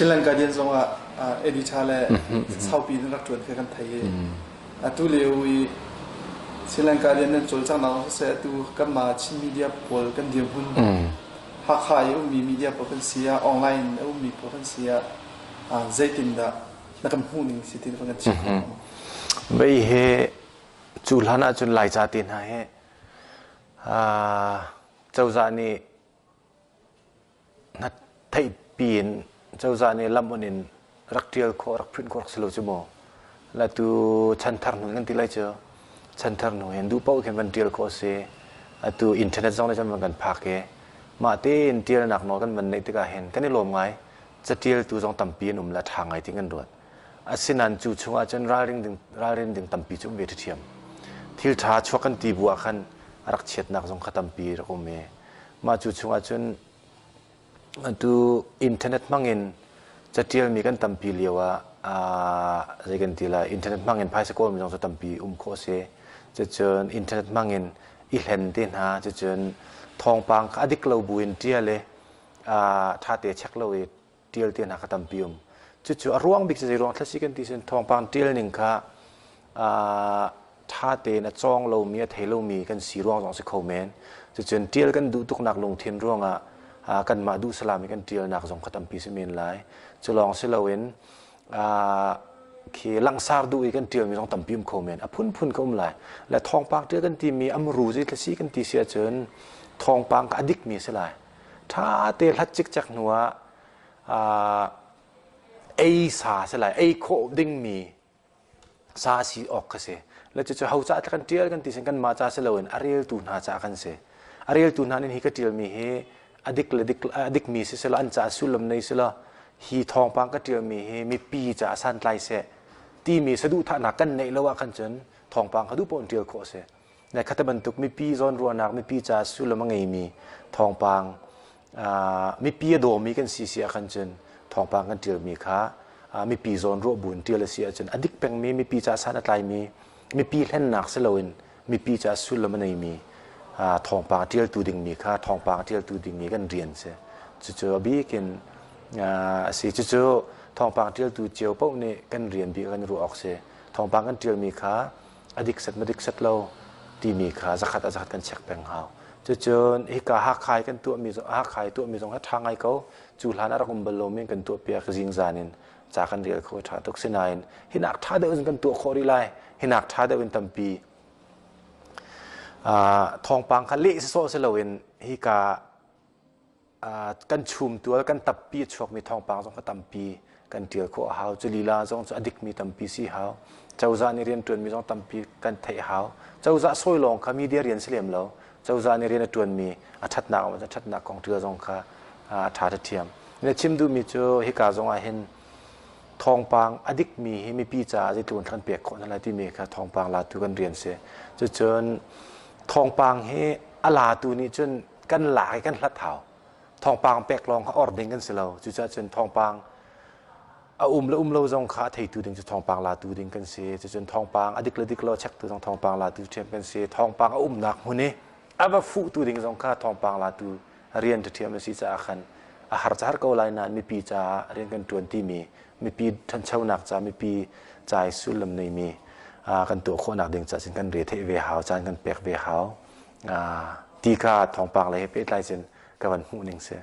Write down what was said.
Chinland Guardian zong ah editor le saupi in rak ṭuan kha kan thei i atu lio i Chinland Guardian nan cawlcanghnak siseh, atu kanmah Chin media pawl kan dirhmun, Hakha i ummi media pawl kan si ah, online a ummi pawl kan si ah, zeitindah na kan hmuh ning si ti kan chim kho? Vei he cu hlan ahcun Laica te hna he cozah nih na theihpi in cozah nih lam on in rak ṭial khawh, rak print khawh rak si lo cu mu. La tu chanthar hnu kan ti lai cu. Chanthar hnu hin duh paoh khin van ṭial khawh a si. Atu internet zong nih cun van kan phak i mah tein ṭialnak nawl kan van neih tikah hin kan i lawm ngai. Caṭialtu zong tampi an um le a ṭha ngai ti kan ruat. Asinain cu chungah cun ralring ding, ralrin ding tampi cu um ve ṭhiam. Thil ṭha chuak kan ti bu ah khan a rak chiatnak zong kha tampi rak um i mah cu chungah cun atu internet hmangin catialmi kan tampi lio ah zei kan ti lai, internet hmangin phaisa kawlmi zong cu tampi um khawh a si. Cucun internet hmangin i hlen te hna, cucun thawngpang kha a dik lo buin ṭial i ṭha te check lo i ṭial te hna kha tampi um. Cucu a ruang bik cu zei ruang thlasi kan ti sin thawngpang ṭial ning kha ṭha tein a cawng lomi, a thei lomi kan si ruang zong si kho men. Cucun ṭial kan duh tuknak lungthin ruangah kanmah duh salam i kan ṭialnak zong kha tampi si men lai. Cu lawng si loin khi langsar duh i kan ṭialmi zong tampi um kho men. A phunphun ka um lai. Le thawngpang ṭial kan timi amru zei thlasi kan ti si ahcun thawngpang kha a dikmi a si lai. Ṭha te hlat cikcek hnu ah ei sa si lai, ei khawh dingmi sa si awk ka si. Le cucu ho ca kan ṭial kan ti sin kanmah ca si loin a reltu hna ca kan si. A reltu hna nih hi ka ṭialmi hi a dik le dik a dikmi si selaw, an ca sullam nei selaw, hi thawngpang ka ṭialmi hi mipi ca santlai seh timi saduhthahnak kan neih lo ah khan cun thawngpang kha duh paoh in ṭial khawh a si. Le khata bantuk mipi zawnruahnak, mipi ca sullam a ngeimi thawngpang, mipi a dawmi kan si si ah khan cun thawngpang kan ṭialmi kha mipi zawnruah bu in ṭial a si ahcun a dik pengmi, mipi ca san a tlaimi, mipi hlennak si loin mipi ca sullam a neimi thawngpang a ṭialtu dingmi kha thawngpang a ṭialtu dingmi kan rian si. Cucu a bik in a si. Cucu thawngpang ṭialtu cio paoh nih kan rian bik kan ruah awk si. Thawngpang kan ṭialmi kha a dik set ma dik set lo timi kha zakhat a zakhat kan check peng hau. Cucun hika Hakha i kan tuahmi zong, Hakha i tuahmi zong a ṭha ngai ko. Cu hlan a rak um bal lomi kan tuahpiak zingzan in ca kan rel kho, ṭha tuk. Sinain hinak ṭha deuh in kan tuah khawh rih lai. Hinak ṭha deuh in tampi thawngpang kha leh sawsawh si loin hika kan chumtual kan tappi a chuakmi thawngpang zong kha tampi kan ṭial khawh a hau. Cu lila zong cu a dikmi tampi si hau. Cozah nih rianṭuanmi zong tampi kan theih a hau. Cozah sawi lawng kha media rian si lem lo. Cozah nih rian a ṭuanmi a ṭhatnak a ṭhatnak kong ṭial zong kha a ṭha ṭhiam. Na chim duhmi cu hika zong ah hin thawngpang a dikmi hi mipi caah zeitluk in kan pek khawh hna lai timi kha thawngpang latu kan rian si. Cucun thawngpang hi a latu nih cun kan lak i kan hlat hau. Thawngpang pek lawng kha or ding kan si lo. Cucaah cun thawngpang a um le um lo zong kha a theitu ding cu thawngpang latu ding kan si. Cucun thawngpang a dik le dik lo chektu zong thawngpang latu ṭhiam kan si. Thawngpang a umnak hmun i a va fuhtu ding zong kha thawngpang latu rian ṭhiam a si caah khan a har ca har ko lai nain mipi caah rian kan ṭuan timi, mipi ṭhanchonak ca, mipi ca i sullam neimi kan tuah khawhnak ding caah cun kan re theih ve hau, caan kan pek ve hau ti kha thawngpang lei he pehtlai cun ka van hmuh ning si.